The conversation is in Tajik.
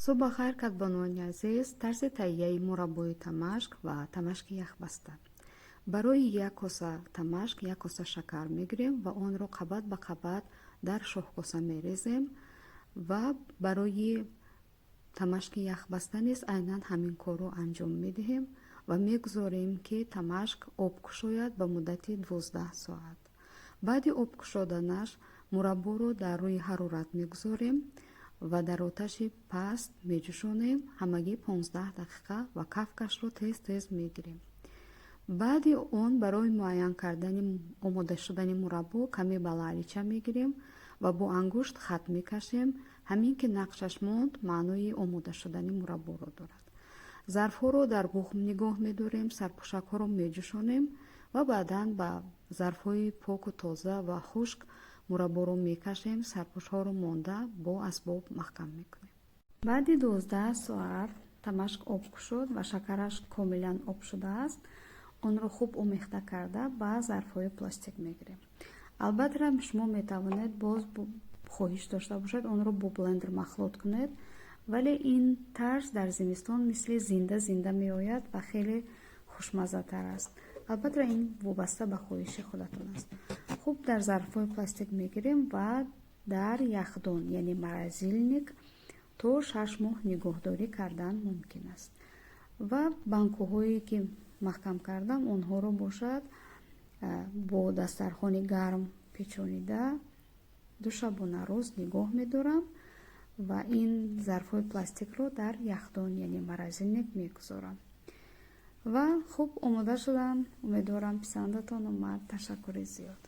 Субҳ бахайр, кадбонуони азиз! Тарзи таҳияи мураббои тамашк ва тамашки яхбаста. Барои як коса тамашк як коса шакар мегирем ва онро қабат ба қабат дар шоҳкоса мерезем ва барои тамашки яхбаста низ айнан ҳамин корро анҷом медиҳем ва мегузорем, ки тамашк об кушояд ба муддати 12 соат. Баъди об кушоданаш мурабборо дар рӯи ҳарорат мегузорем ва дар оташи паст меҷӯшонем ҳамагӣ 15 дақиқа ва кафкашро тез тез мегирем. Баъди он барои муайян кардани омода шудани мураббо каме ба лаълича мегирем ва бо ангушт хат мекашем. Ҳамин ки нақшаш монд, маънои омода шудани мурабборо дорад. Зарфҳоро дар буғ нигоҳ медорем, сарпӯшакҳоро меҷӯшонем ва баъдан ба зарфҳои поку тоза ва хушк мурабборо мекашем, сарпӯшҳоро монда, бо асбоб маҳкам мекунем. Баъди 12 соат тамашк об кушод ва шакараш комилан об шудааст. Онро хуб омехта карда, ба зарфҳои пластик мегирем. Албатта, шумо метавонед, боз хоҳиш дошта бошед, онро бо блендер махлут кунед, вале ин тарз дар зимистон мисли зинда зинда меояд ва хеле хушмаззатар аст. Албатта, ин вобаста ба хоҳиши худатон аст. Хуб, дар зарфҳои пластик мегирем ва дар яхдон, яъне морозильник, то 6 моҳ нигоҳдорӣ кардан мумкин аст. Ва банкаҳое, ки маҳкам кардам, онҳоро бошад, бо дастархони гарм печонида, 2 шабонарӯз нигоҳ медорам ва ин зарфҳои пластикро дар яхдон, яъне морозильник, мегузорам ва хуб омода шуданд. Умедворам, писандатон омад. Ташаккури зиёд.